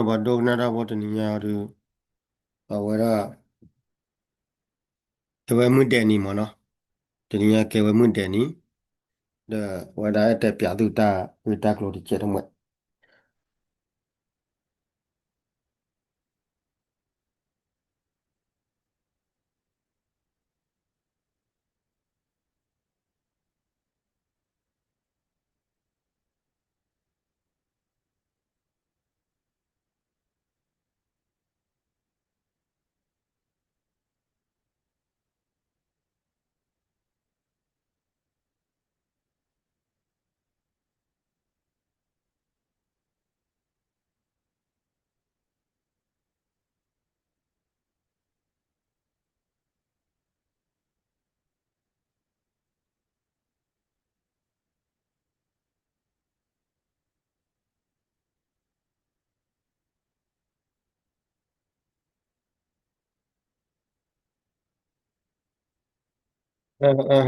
ပှၤဒိကနၣ်တၢ်ဖိတနံၤညါဒီး အဝဲဒၣ် ကဲဝဲမုၢ်ဒဲးနံၤမ့ၢ်နီၤ, တနံၤညါကဲဝဲမုၢ်ဒဲးနံၤ, ဒီးအဝဲဒၣ်အဲၣ်တဲပၠးသုတၢ်ဂ့ၢ်တၢ်ကျိၤတကဲးတမှဲ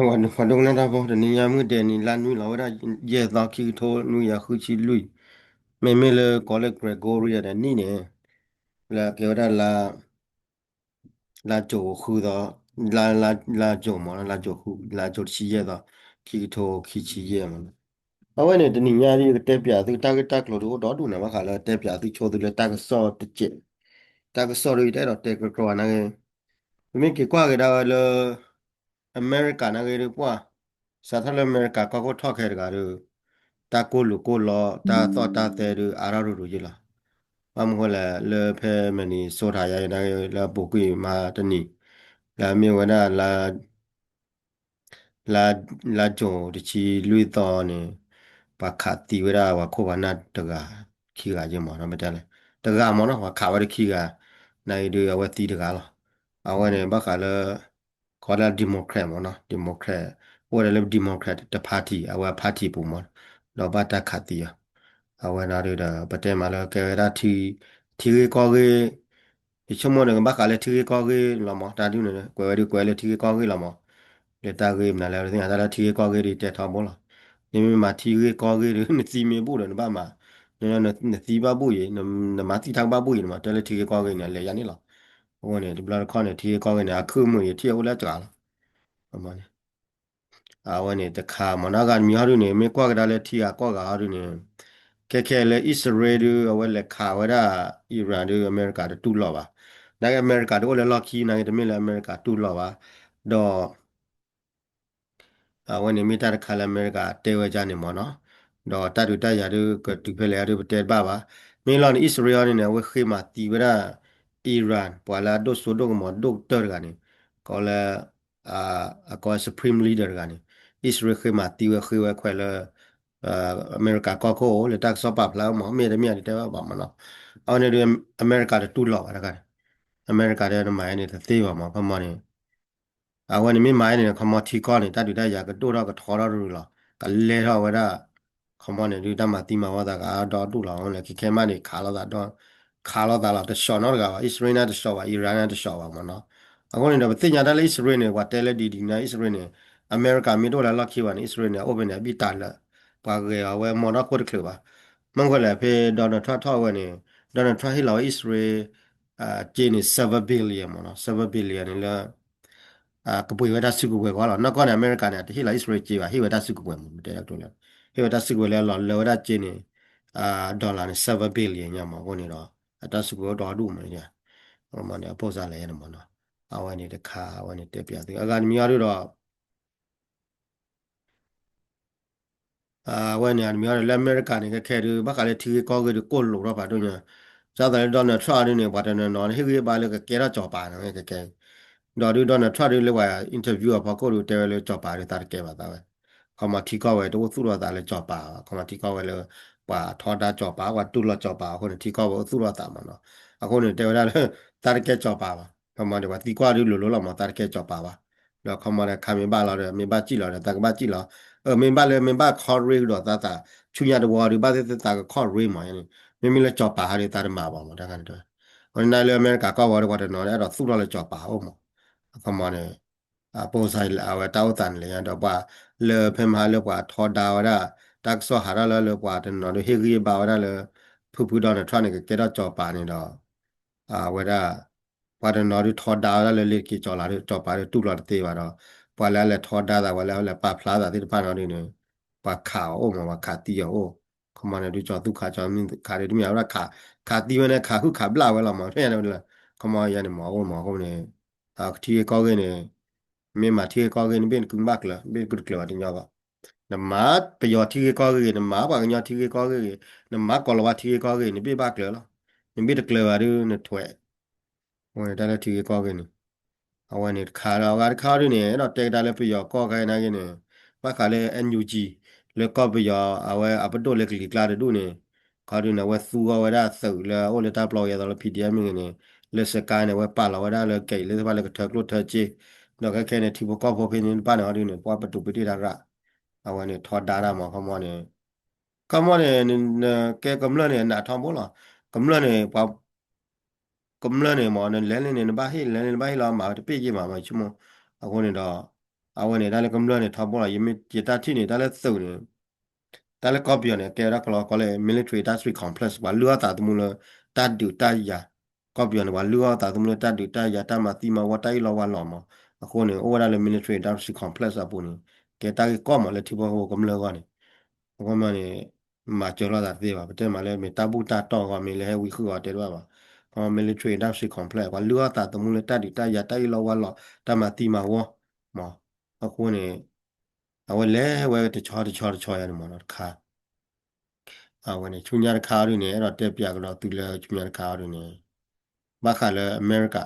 ာ် ပှၤဒိကနၣ်တၢ်ဖိ တနံၤညါမုၢ်ဒဲးနံၤ လါနွံလီၤဝဲဒၣ် ယဲၢ်သီ ခံကထိနွံကယၤဃုဆံလွံၢ်, မ့မ့ၢ်လၢ ကီးလၢ Gregorian ဒီးနံၣ်န့ၣ် လၢကဲဝဲဒၣ် လါကၠိၤဃုသီ, လါ, လါကၠိၤမ့ၢ်နီၤ, လါကၠိၤဃု, လါကၠိၤတဆံယဲၢ်သီ, ခံကထိခံဆံယဲၢ်မ့ၢ်နီၤ. အဝဲန့ၣ် တနံၤညါဒ်ယကတဲပၠးသုတၢ်ဂ့ၢ်တၢ်ကျိၤဒ်အိၣ်ဒီဒူၣ်န့ၣ် ဘၣ်ဃးလၢတဲပၠးသုဆိသုလၢတၢ်ကစီၣ်တကဲး, တၢ်ကစီၣ်ဒ်ယတအဲၣ်ဒိးတဲကြီကြီနာ်ဂ့ၤ, ပမ့ၢ်က့ၤကွၢ်က့ၤဒၣ်ဝဲလၢ အမဲရကၤနာ်ဂ့ၤဒ်ပှၢ်, စးထီၣ်လၢအမဲရကၤကီၢ်ခိၣ်ထီၣ်ခဲတဂၤဒီး တၢ်ကိၢ်လူၤကိၢ်လီ တၢ်သီၣ်တၢ်သဲဒုးအါထီၣ်ရူၤရူၤယ့ၢ်လီၤ. ဘၣ်မနုၤဃိလဲၣ် လၢဖဲ Minnesota ယါနာ်ဂ့ၤ လၢအပူၤကွံာ်မၤတနံၤ, လၢအမ့ၢ်ဝဲဒၣ် လါကၠိၤတဆံလွံၢ်သီန့ၣ် ပှၤခးသံဝဲဒၣ်ပှၤခိၣ်ပှၤနၢ်တဂၤ, ခံဂၤယ့ၢ်မ့ၢ်နီၤ, မ့ၢ်တဲလဲၣ်, တဂၤမ့ၢ်နီၤ ပှၤခးဝဲဒၣ်ခံဂၤ, နာ်ဂ့ၤဒုးအဝဲသံတဂၤလီၤ. အဝဲန့ၣ် ဘၣ်ဃးလၢ ကီးလၢ Democrat မ့ၢ်နီၤ, Democrat အိၣ်ဝဲဒၣ်လၢ Democrat တ party အဝဲ party ပူၤမ့ၢ်, ဒီးဘၣ်တၢ်ခးသံအီၤ, အဝဲန့ၣ်ဒုးဒီး ပတဲမးလၢကဲဝဲဒၣ် ထံဂ့ၢ်ကီၢ်ဂ့ၢ်, ယဆိကမိၣ်န့ၣ် ကဘၣ်ဃးလၢထံဂ့ၢ်ကီၢ်ဂ့ၢ်လီၤမ့ၢ်, တၢ်ဒ်န့ၣ် ကွဲးဝဲဒုးကွဲးလၢထံဂ့ၢ်ကီၢ်ဂ့ၢ်လီၤမ့ၢ်, လၢတၢ်ဂ့ၢ်မနုၤလဲၣ် သ့ၣ်ညါတၢ်လၢထံဂ့ၢ်ကီၢ်ဂ့ၢ်ဒုးတဲထီဘိလီၤ. နမ့ၢ်မၤထံဂ့ၢ်ကီၢ်ဂ့ၢ်ဒီး နသံမ့ၢ်ဘူၣ်ဒီး နဘၣ်မၤ, နသံဘၣ်ဘူၣ်အံၤ, နမၤသံတၢ်ကဘၣ်ဘူၣ်အံၤ နမၤတဲလၢထံဂ့ၢ်ကီၢ်ဂ့ၢ်န့ၣ် အလဲၤယါန့ၣ်လီၤ. အဃိန့ၣ် တဘျီတခီၣ်န့ၣ် ထံဂ့ၢ်ကီၢ်ဂ့ၢ်န့ၣ် အခုၣ်မုၢ်အံၤ ထံၣ်အအိၣ်လၢစှၤလီၤ. အဝဲန့ၣ်တခါမ့ၢ်နီၤ, အဂၤတမံၤဟီဒုန့ၣ် မ့ၢ်ကွၢ်ကဒါလၢထံဂၤကီၢ်ဂၤဟီဒုန့ၣ်, ခဲခဲလၢအံၣ်စရ့လးဒုး အဝဲလဲၤခးဝဲဒၣ် Iran ဒုး အမဲရကၤတတူၢ်လိာ်ဘၣ်. နာ်က့အမဲရကၤတအိၣ်လၢလီၢ်ခံ နာ်က့တမ့ၢ်လၢအမဲရကၤတူၢ်လိာ်ဘၣ်. ဒီး အဝဲန့ၣ်မ့ၢ်တၢ်တခါလၢအမဲရကၤတဲဝဲဒ်န့ၣ်မ့ၢ်နီၤ, ဒီးတၢ်ဒုးတၢ်ယၤဒုးကတုၤဖဲလဲၣ်ဒုးပတဲတဘၣ်ဘၣ်. မ့ၢ်လီၤန့ၣ် အံၣ်စရ့လးန့ၣ်န့ၣ် အဝဲဃ့မၤသံဝဲဒၣ် Iran ပှၤလၢအဒိၣ်စိဒိၣ်ကမီၤဒိၣ်ကတၢၢ်တဂၤန့ၣ်, ကိးလၢ အကိး Supreme Leader တဂၤန့ၣ်, အံၣ်စရ့လးဃ့မၤသံဝဲဃ့ဝဲခွဲးလၢ အမဲရကၤကီၢ်ခိၣ်အိၣ်လၢတၢ်ကစီၣ်ပာ်ဖျါမ့ၢ် မ့ၢ်တမ့ၢ်ဒုးတဲဘၣ်ဘၣ်မ့ၢ်နီၤ. အဝဲန့ၣ်ဒုး အမဲရကၤတတူၢ်လိာ်ဘၣ်တဂၤန့ၣ်, အမဲရကၤဒုးနမၤန့ၣ်တသ့ဘၣ်မ့ၢ် ခီမီန့ၣ် အဝဲန့ၣ်မ့ၢ်မၤန့ၣ် ခီမီထံကီၢ်န့ၣ် တၢ်ဒုးတၢ်ယၤကဒိၣ်ထီၣ်ကထီထီၣ်တရူးလီၤ. ကလဲၤထီၣ်ဝဲဒၣ် ခီမီန့ၣ်ဒုးတၢ်မၤသံမၤဝီသးကအါဒီဒူၣ်လီၤ. အဝဲန့ၣ်ခဲခဲမးန့ၣ် ခးလိာ်သးဒီး ခးလိာ်သးလီၤ. တဆှီၣ်နီတဂၤဘၣ်. အံၣ်စရ့လးန့ၣ်တဆှီၣ်ဘၣ်, အံရၣ်န့ၣ်တဆှီၣ်ဘၣ်မ့ၢ်နီၤ. အဃိန့ၣ်ဒီး ပသ့ၣ်ညါတၢ်လၢအံၣ်စရ့လးန့ၣ် ပှၤတဲလၢဒ်ဒ်န့ၣ် အံၣ်စရ့လးန့ၣ် အမဲရကၤမ့ၢ်တအိၣ်လၢလီၢ်ခံဘၣ်န့ၣ် အံၣ်စရ့လးန့ၣ် အအိၣ်ဖဲန့ၣ် အဘံၣ်တၢ်လၢ ပှၤဂဲၤအီၤဝဲမီၢ်နီၢ်ခိၣ်တချုးဘၣ်. မ့ၢ်ဝဲလဲၣ် ဖဲ Donald Trump ထီၣ်ဝဲန့ၣ် Donald Trump ဟ့ၣ်လီၤဝဲအံၣ်စရ့လး က့န့ၣ် seven billion မ့ၢ်နီၤ, seven billion န့ၣ်လၢ ကပှ့ၤဝဲတၢ်စုကဝဲၤကီးလီၤ. နီၢ်ကီၢ်န့ၣ် အမဲရကၤန့ၣ် တဟ့ၣ်လီၤအံၣ်စရ့လးက့ဘၣ်, ဟ့ၣ်ဝဲတၢ်စုကဝဲၤမ့ၢ် တဲတၢ်ကတိၤလၢ ဟ့ၣ်ဝဲတၢ်စုကဝဲၤလၢအလီၤလၢဝဲဒၣ်က့န့ၣ် dollar န့ၣ် seven billion ညါမ့ၢ်အဃိန့ၣ်ဒီး အတၢ်စုကဝဲၤအိၣ်ဒီဒူၣ်မ့ၢ် အမ့ၢ်န့ၣ် အပိၢ်စါလဲၣ်န့ၣ်မ့ၢ်နီၤ. အဝဲန့ၣ်တခါ အဝဲန့ၣ်တဲပျးသု အဂၤတမံၤအီၤဒုဒီး အဝဲန့ၣ် အတမံၤအီၤဒီး လၢအမဲရကၤန့ၣ် ခဲခဲဒုး ဘၣ်ဃးလၢထံဂ့ၢ်ကီၢ်ဂ့ၢ်ဒုး ကိၢ်လိာ်ထီၣ်ဖးဒိၣ်ညါ, ဒ်သိးလၢ Donald Trump ဒုးန့ၣ် ပှၤတနီၤနီၤ ဟ့ၣ်ဂံၢ်ဘါလၢကကဲထီၣ်စီၤပၤန့ၣ် ခဲခဲ, ဒီးဒုး Donald Trump ဒုးလၢပှၤ interview အဖီခိၣ်ဒုး တဲဝဲလၢစီၤပၤဒုးသးတကဲဘၣ်သးဝဲ, ခီမီထံကီၢ်ဝဲတအိၣ်သူၣ်ထီၣ်သးလၢစီၤပၤဘၣ်, ခီမီထံကီၢ်ဝဲလၢ ပှၤထီဒါစီၤပၤ ပှၤတူၢ်လိာ်စီၤပၤအဃိန့ၣ် ထံကီၢ်ဝဲအိၣ်သူၣ်ထီၣ်သးမ့ၢ်နီၤ. အဃိန့ၣ် တဲဝဲဒၣ်လၢ သးတကဲစီၤပၤဘၣ်, ခီမီဒီး ပှၤသံကွၢ်ဒုးလိၤလိၤလီၤမ့ၢ် သးတကဲစီၤပၤဘၣ်, ဒီးခီမီဒီး ခါမ့ၢ်ဘၣ်လီၤဒီး မ့ၢ်ဘၣ်စံၣ်လီၤဒီး သးကဘၣ်စံၣ်လီၤ, အၢ မ့ၢ်ဘၣ်လၢ မ့ၢ်ဘၣ်ခီၣ်ရ့ဒီးသးသး ဆူညါတဝီဒုး ဘၣ်သ့ၣ်သ့ၣ်သးကခီၣ်ရ့မ့ၢ်န့ၣ် မ့မ့ၢ်လၢစီၤပၤဟးဒုး သးတမၤဘၣ်မ့ၢ် တၢ်ခါန့ၣ်တဲဝဲ, အဃိန့ၣ်လၢအမဲရကၤကီၢ်ဝဲဒီး ပှၤတနီၤဒီး အဲၣ်ဒိးသူၣ်ထီၣ်လၢစီၤပၤအအိၣ်မ့ၢ်, အခီမီန့ၣ် အပိၢ်စါအဝဲတၢ်အိၣ်သးန့ၣ်လဲၣ်ညါဒီး ပှၤလၢဖဲမဟါလၢပှၤထီဒါဝဲဒၣ် တၢ်ကစီၣ်ဟးထီၣ်လၢလၢပှၤတနီၤဒီး ဟ့ၣ်ဂံၢ်ဘါဝဲဒၣ်လၢ ဖုဖု Donald Trump န့ၣ် ကကဲထီၣ်ကၠီၤပၤန့ၣ်ဒီး အဝဲဒၣ် ပှၤတနီၤဒုးထီဒါဝဲဒၣ်လၢလ့ၤတက့ၤကၠီၤလာ်ဒီး ကၠီၤပၤဒုးတူၢ်လီၤတသ့ဘၣ်ဒီး ပှၤလၢအလဲၤထီဒါသး ပှၤလၢအလဲၤပာ်ဖျါသးသ့ၣ်တဖၣ်န့ၣ်ဒုးန့ၣ် ပှၤခးအီၤအိၣ်မး ပှၤခးသံအီၤအိၣ် ခီမီန့ၣ်ဒုးကၠီၤသူၣ်ခးကၠီၤမုၢ်ခးဒုးတမ့ၢ်ဝဲဒၣ်ခး ခးသံဝဲန့ၣ် ခးဟုၣ်ခးဘျၣ်ဝဲလီၤမး ဖဲညါန့ၣ် ခီမီယဲန့ၣ်မး အိၣ်မးအဃိန့ၣ် ထံဂ့ၢ်ကီၢ်ဂ့ၢ်န့ၣ် မ့ၢ်မၤထံဂ့ၢ်ကီၢ်ဂ့ၢ် နဘ့ၣ်နကုဘၣ်ကျၢၤ ဘ့ၣ်နကုတကျၢၤဘၣ်တညီဘၣ် နမၤပယီၤထံဂ့ၢ်ကီၢ်ဂ့ၢ်ဂ့ၤ နမၤပှၤကညီထံဂ့ၢ်ကီၢ်ဂ့ၢ်ဂ့ၤ နမၤကီၤလၤဝါထံဂ့ၢ်ကီၢ်ဂ့ၢ် နဘ့ၣ်ဘၣ်ကျၢၤလီၤ. နဘ့ၣ်တကျၢၤဘၣ်ဒုးနထွဲး အဝဲန့ၣ်တၢ်လၢထံဂ့ၢ်ကီၢ်ဂ့ၢ်န့ၣ် အဝဲန့ၣ်တခါဒီး အဂၤတခါဒုးန့ၣ် အဲၣ်ဒိးတဲကဒါလၢပယီၤကီၢ်ခါအံၤနာ်က့န့ၣ် ဘၣ်ဃးလၢ NUG လၢကီၢ်ပယီၤ အဝဲအပဒိၣ်လၢကလံၤကျါတဒူၣ်န့ၣ် ခီဒုးန့ၣ် အဝဲသူဂီၢ်ဝဲဒၣ်သုးလၢအအိၣ်လၢတၢ်ပျီကယဲၢ်သီလၢ P D F မ့ၢ်ဂ့ၤန့ၣ် လၢစကါန့ၣ် အဝဲပာ်လီၤဝဲဒၣ်လၢကဲအံၤလၢတဖၣ်လၢကထၢကျိၣ်ထၢစ့ ဒီးခဲခဲန့ၣ် ထံဖိကီၢ်ဖိဖဲန့ၣ်တဖၣ်န့ၣ် ခီဒုးန့ၣ် ပှၤပတုာ်ပတ့ၢ်တၢ်ရၣ် အဝဲန့ၣ်ထီဒါတၢ်မး ခီမီန့ၣ် ခီမီန့ၣ် နကဲကမျၢၢ်န့ၣ် အနးထီဘိလီၤ. ကမျၢၢ်န့ၣ် ပှၤ ကမျၢၢ်န့ၣ်မး နလဲၤလၢန့ၣ် နဘၣ်ဟ့ၣ် လဲၤလၢနဘၣ်ဟ့ၣ်လီၤ မၤဝဲတပ့ၢ်ယ့ၢ်မး မၤဆိကမိၣ် အဃိန့ၣ်ဒီး အဝဲန့ၣ် တၢ်လၢကမျၢၢ်န့ၣ် ထီဘိလီၤ ယမ့ၢ်ယတၢ်ထံၣ်န့ၣ် တၢ်လၢသုးန့ၣ် တၢ်လၢကီၢ်ပယီၤန့ၣ် ကဲဝဲဒၣ်ကလီကီလၢ military industrial complex ပှၤလုၢ်အီၣ်သးသမူလၢ တၢ်ဒုးတၢ်ယၤ ကီၢ်ပယီၤန့ၣ် ပှၤလုၢ်အီၣ်သးသမူလၢတၢ်ဒုးတၢ်ယၤ တၢ်မၤသံမၤဝီ တၢ်အ့ၣ်လိာ်ဝါလိာ်မး အဃိန့ၣ် အိၣ်ဝဲဒၣ်လၢ military industrial complex အပူၤန့ၣ် ကဲတၢ်ဂ့ၢ်ကီမးလၢထံဖိကီၢ်ဖိကမျၢၢ်အဂီၢ်န့ၣ် အဃိမးန့ၣ် မၤစၢၤလိာ်သးတသ့ဘၣ် ပတဲမးလၢမ့ၢ်တၢ်ဘူၣ်တၢ်တီၢ်အဂီၢ် မ့ၢ်လၢဟဲဝံဃုာ်အီၤတဲတဘၣ်ဘၣ် ခီမီ military industrial complex ပှၤလုၢ်အီၣ်သးသမူလၢတၢ်ဒုးတၢ်ယၤ တၢ်အ့ၣ်လိာ်ဝါလိာ် တၢ်မၤသံမၤဝီ မး အဃိန့ၣ် အဝဲလဲၤဝဲတဆီတဆီတဆီယၤန့ၣ်မးနီၤ တခါ အဝဲန့ၣ် ဆူညါတခါအီၤဒုးန့ၣ် အဲၣ်ဒိးတဲပၠးကဒီးသုလၢဆူညါတခါအီၤဒုးန့ၣ် ဘၣ်ဃးလၢအမဲရကၤ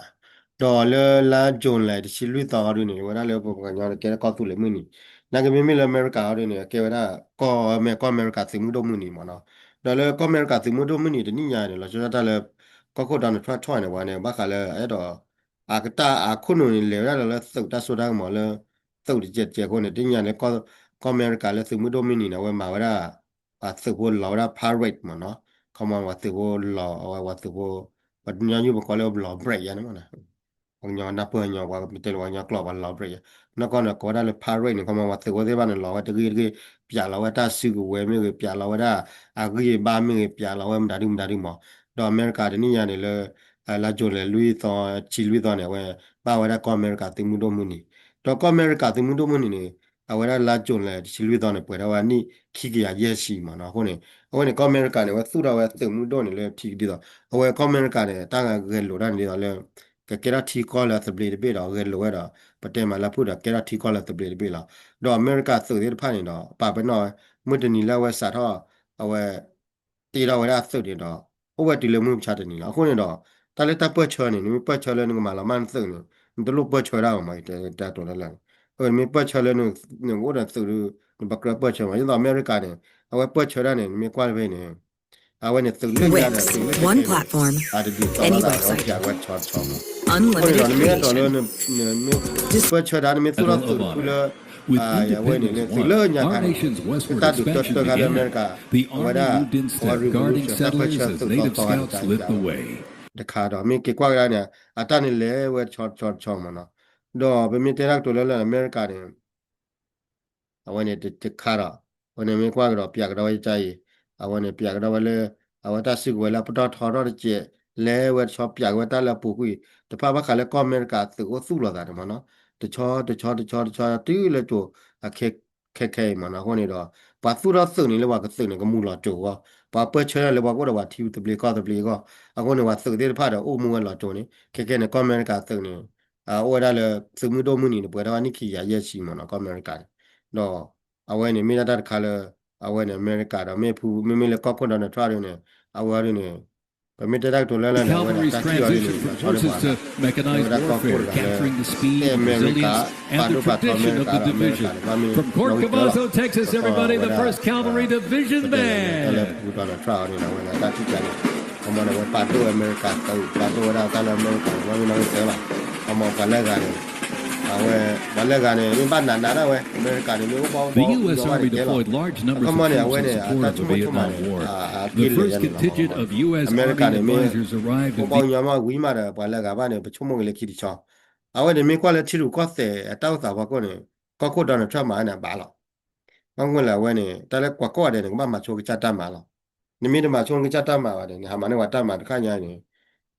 ဒီးလၢလါ June လံ တဆံလွံၢ်သီအီၤဒုးန့ၣ် ဝဲဒၣ်လၢပပှၤကညီန့ၣ် ကဲထီၣ်ကီၢ်သူလ့ၤမုၢ်နံၤ နာ်က့မ့မ့ၢ်လၢအမဲရကၤအီၤဒုးန့ၣ် အကဲဝဲဒၣ် ကီၢ်မဲ ကီၢ်အမဲရကၤသုးမုၢ်ဒိၣ်မုၢ်နံၤမးနီၤ ဒီးလၢကီၢ်မဲရကၤသုးမုၢ်ဒိၣ်မုၢ်နံၤတနံၣ်ညါန့ၣ် လီၤဆီဒၣ်တၢ်လၢ ကီၢ်ခိၣ် Donald Trump ထီၣ်န့ၣ် ပှၤန့ၣ် ဘၣ်ဃးလၢအအဲၣ်ဒိး အကတၢ်အခိၣ်နူာ်န့ၣ် လဲၤဝဲဒၣ်လၢသုးတၢ်စိတၢ်ကမီၤလၢ သုးတကဲးတကဲးအဃိန့ၣ် တနံၣ်ညါန့ၣ် ကီၢ်အမဲရကၤလၢသုးမုၢ်ဒိၣ်မုၢ်နံၤန့ၣ် အဝဲမၤဝဲဒၣ် ပှၤသုးဖိလီၤဝဲဒၣ် parade မးနီၤ ခီမီ ပှၤသုးဖိလီၤ အဝဲပှၤသုးဖိ ပှၤကညီယုၢ်ပကိးလၢလီၤ break ယါန့ၣ်မးနီၤ ပှၤကညီနၢ်ပၢၢ်ညီ ပှၤတဲလၢပှၤကညီကျိာ်ပှၤလီၤ break ယါ နီၢ်ကီၢ်န့ၣ် ကိးဝဲဒၣ်လၢ parade န့ၣ် ခီမီ ပှၤသုးဖိသ့ၣ်တဖၣ်န့ၣ် လီၤဝဲတဂ့ၢ်တဂ့ၢ် ပၠးလီၤဝဲတၢ်စုကဝဲၤမ့ၢ်ဂ့ၤ ပၠးလီၤဝဲဒၣ် အဂံၢ်အဘါမ့ၢ်ဂ့ၤ ပၠးလီၤဝဲမတၤဒုမတၤဒုမး ဒီးအမဲရကၤတနံၣ်ညါန့ၣ်လၢ လါ June လံ လွံၢ်သီ ဆံလွံၢ်သီန့ၣ် အဝဲ ဘၣ်ဝဲဒၣ်ကီၢ်အမဲရကၤသုးမုၢ်ဒိၣ်မုၢ်နံၤ ဒီးကီၢ်အမဲရကၤသုးမုၢ်ဒိၣ်မုၢ်နံၤန့ၣ် အဝဲဒၣ်လါ June လံ တဆံလွံၢ်သီန့ၣ် ပှဲၤထီၣ်ဝဲနံၣ်ခံကယၤယဲၢ်ဆံမးနီၤ အဃိန့ၣ် အဝဲန့ၣ် ကီၢ်အမဲရကၤန့ၣ် အဝဲသူၣ်ထီၣ်ဝဲသုးမုၢ်ဒိၣ်န့ၣ်လၢထံဒ်သိး အဝဲကီၢ်အမဲရကၤန့ၣ် တၢ်ဂဲၤလိာ်တၢ်န့ၣ်ဒ်သိးလၢ ကကဲထီၣ်ထံကီၢ်လၢသဘျ့တဘ့ၣ်ဒီး ဂဲၤလိာ်ဝဲဒီး ပတဲမးလၢဖုၣ်ဒီး ကဲထီၣ်ထံကီၢ်လၢသဘျ့တဘ့ၣ်လီၤ. ဒီးအမဲရကၤသုးသ့ၣ်တဖၣ်န့ၣ်ဒီး ပာ်ပနီၣ်ဝဲ မုၢ်တနံၤလၢအဝဲစးထီၣ် အဝဲ တ့ထီၣ်ဝဲဒၣ်သုးန့ၣ်ဒီး အိၣ်ဝဲတုၤလၢမုၢ်မဆါတနံၤလီၤ. အဃိန့ၣ်ဒီး တၢ်လၢတၢ်ပၢၢ်ဆၢန့ၣ် နမ့ၢ်ပၢၢ်ဆၢလၢနကမၤလီၤမၢ်နသုးန့ၣ် နတလိၣ်ပၢၢ်ဆၢဒၣ်အီၤမး ယတဲတၢ်တိၤလၢလၢ်န့ၣ် အဝဲနမ့ၢ်ပၢၢ်ဆၢလၢ နအိၣ်ဒီးသုးဒုး နပကြၢးပၢၢ်ဆၢမး ဒ်သိးအမဲရကၤန့ၣ် အဝဲပၢၢ်ဆၢဒၣ်န့ၣ် နမ့ၢ်ကွၢ်လၢဖဲန့ၣ် အဝဲန့ၣ်သုးလၢညါဒီး သုးလၢညါန့ၣ် အတဒ်သိးလီၤ အဝဲပၠးဝဲတဆီတဆီမး အဃိန့ၣ်ဒီး နမ့ၢ်အဲၣ်ဒိးလၢ နမ့ၢ်ပၢၢ်ဆၢဒၣ် နမ့ၢ်သူၣ်ထီၣ်သုးတဖုလၢ အဝဲန့ၣ်လၢသုးလၢညါခါန့ၣ် လၢတၢ်ဒုးတၢ်တၢ်ခါလၢအမဲရကၤ အဝဲဒၣ် အဝဲ revolution တၢ်ပၢၢ်ဆၢသုးသီသီဂၤန့ၣ် တခါဒီး မ့ၢ်က့ၤကွၢ်ကဒါန့ၣ် အတၢ်န့ၣ်လဲၤဝဲတဆီတဆီတဆီမးနီၤ ဒီးပမ့ၢ်တဲတၢ်ကတိၤလၢလၢအမဲရကၤန့ၣ် အဝဲန့ၣ်တခါဒီး အဝဲန့ၣ်မ့ၢ်ကွၢ်ကဒီးပၠးကဒီးဝဲကါအံၤ အဝဲန့ၣ်ပၠးကဒီးဝဲလၢ အဝဲတၢ်စုကဝဲၤလၢအပတီၢ်ထီထီၣ်တစဲး လဲၤဝဲတဆီပၠးက့ၤဝဲတၢ်လၢအပူၤကွံာ် တဖၣ်ဘၣ်ဃးလၢကီၢ်အမဲရကၤသုးအိၣ်သူၣ်လီၤသးန့ၣ်မးနီၤ တဆီတဆီတဆီတဆီတုၤလၢကၠိၤအခဲ ခဲခဲအံၤမးနီၤ အဃိန့ၣ်ဒီး ပှၤသူၣ်ထီၣ်သုးန့ၣ်လၢပှၤကသုးန့ၣ်ကမူၤလီၤကၠိၤအဂီၢ် ပှၤပၢၢ်ဆၢဒၣ်လၢပှၤကအိၣ်ဒီးပှၤထံသဘျ့ကီၢ်သဘျ့အဂီၢ် အဃိန့ၣ် ပှၤသုးသ့ၣ်တဖၣ်ဒီးအိၣ်မူဝဲလီၤကၠိၤန့ၣ် ခဲခဲန့ၣ် ကီၢ်အမဲရကၤသုးန့ၣ် အိၣ်ဝဲဒၣ်လၢသုးမုၢ်ဒိၣ်မုၢ်နံၤန့ၣ် ပှဲၤထီၣ်ဝဲနံၣ်ခံကယၤယဲၢ်ဆံမးနီၤ ကီၢ်အမဲရကၤန့ၣ် ဒီးအဝဲန့ၣ်မ့ၢ်ဒၣ်တၢ်တခါလၢ အဝဲန့ၣ်အမဲရကၤဒီးမ့ၢ်ဖု မ့မ့ၢ်လၢကီၢ်ခိၣ် Donald Trump ဒ်န့ၣ် အဝဲဒ်န့ၣ် ပမ့ၢ်တဲတၢ်ကတိၤလၢလၢန့ၣ် အဝဲန့ၣ်တၢ်ထံၣ်အီၤဒ်န့ၣ် လီၤဆီဒၣ်ပှၤ အဝဲဒၣ်ကီၢ်ခိၣ်တဂၤလၢ အဲၣ်အမဲရကၤ ပာ်ဒိၣ်ပာ်ထီအမဲရကၤဒီးအမဲရကၤန့ၣ် ဘᣣ်မ့ၢ်နီၣ်ဂံၢ်သၢလီၤ အဃိန့ၣ်ဒီးအဝဲဒၣ် ပတဲလၢဖု Donald Trump အီၤန့ၣ် အဝဲဒၣ်တၢ်ထံၣ်ကါန့ၣ် ခီမီန့ၣ် အဝဲပာ်ဒိၣ်အမဲရကၤသုး ပာ်ဒိၣ်ဝဲဒၣ်တၢ်လၢအမဲရကၤန့ၣ် ဘၣ်မ့ၢ်နီၣ်ဂံၢ်သၢလီၤ ခီမီပှၤလၢဂၤန့ၣ် အဝဲ ပှၤလၢဂၤန့ၣ် မ့ၢ်ဘၣ်နးနးဒၣ်ဝဲ အမဲရကၤန့ၣ် မ့ၢ်အိၣ်ဘၣ်အိၣ်ဘၣ်အိၣ်ညီမးန့ၣ်ကဲလီၤ ခီမီန့ၣ် အဝဲန့ၣ် အတၢ်ဆိကမိၣ်ဆိကမးန့ၣ် အက့ၢ်လၢာ်ယါန့ၣ်လီၤ အမဲရကၤန့ၣ် မ့ၢ်အိၣ်ဘၣ်အိၣ်ညီမးဝံၤမးဒီး ပှၤလၢဂၤဘၣ်န့ၣ် ပဆိကမိၣ်က့ၤလၢခံတဆီ အဝဲန့ၣ်မ့ၢ်ကွၢ်လၢထံရူၢ်ကီၢ်သဲးအတၢ်အိၣ်သးဖီခိၣ်န့ၣ် ကီၢ်ခိၣ် Donald Trump မၤန့ၣ် အဘၣ်လီၤ ဘၣ်မနုၤလဲၣ် အဝဲန့ၣ် တၢ်လၢပှၤကိးဂၤဒဲးန့ၣ် ကဘၣ်မၤဆိကစၢ်တၢ်မၤလီၤ နမ့ၢ်တမၤဆိကစၢ်တၢ်မၤဘၣ်န့ၣ် နဟးမၤန့ၢ်ပှၤတၢ်မၤတခါညါန့ၣ်